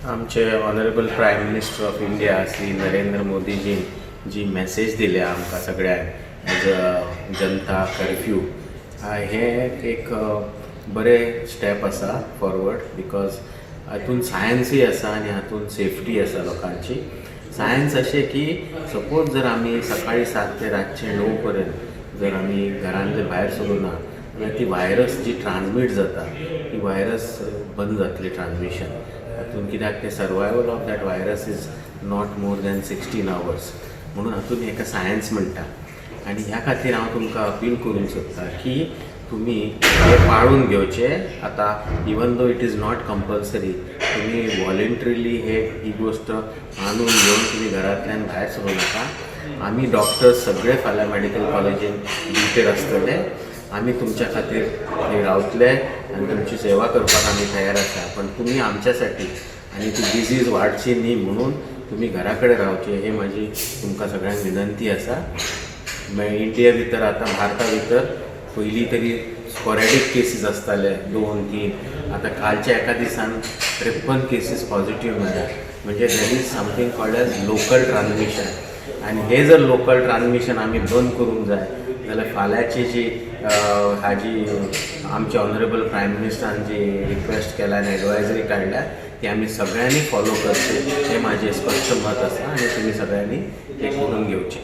आमचे Honourable Prime Minister of India Shri Narendra मोदीजीन जी message दिल्या आमकां सगळ्यांक एज अ जनता कर्फ्यू, हें एक बरें स्टेप आसा फॉरवर्ड, because हातून सायन्सूय आसा आनी हातून सेफ्टी आसा लोकांची. सायन्स अशें की सपोज जर आमी सकाळी 7 ते रातचे 9 पर्यंत जर आमी घरान जर भायर सरूं ना जाल्यार ती व्हायरस जी ट्रान्समीट जाता, ती व्हायरस बंद जातली ट्रान्समिशन हातून, कित्याक ते survival of that virus is not more than 16 hours म्हणून हातून हेका सायन्स म्हणटा. आनी ह्या खातीर हांव तुमकां अपील करूंक सोदता की तुमी हे पाळून घेवचे. आतां even though it is not compulsory, तुमी वॉलंटरीली हे ही गोश्ट मानून घेवन तुमी घरांतल्यान भायर सरूं नाका. आमी डॉक्टर्स सगळे फाल्यां मेडिकल कॉलेजीन ड्युटेर आसतले. आमी तुमच्या खातीर थंय रावतले आनी तुमची सेवा करपाक आमी तयार आसा. पण तुमी आमच्यासाठी आनी ती डिजीज वाडची न्ही म्हणून तुमी घरा कडेन रावचे, हे म्हाजी तुमकां सगळ्यांक विनंती आसा. मागीर इंडिया भितर, आतां भारता भितर पयलीं तरी स्पॉरेडीक केसीस आसताले दोन तीन, आतां कालच्या एका दिसान 53 केसीस पॉझिटीव मेळ्ळ्या. म्हणजे there is something called as local transmission आनी हे जर लोकल ट्रान्समिशन आमी बंद करूंक जाय जाल्यार फाल्यांची जी हाजी आमचे ऑनरेबल प्रायम मिनिस्टरान जी रिक्वेस्ट केल्या आनी एडवायजरी काडल्या, ती आमी सगळ्यांनी फॉलो करची, हें म्हाजें स्पश्ट मत आसा आनी तुमी सगळ्यांनी तें करून घेवचें.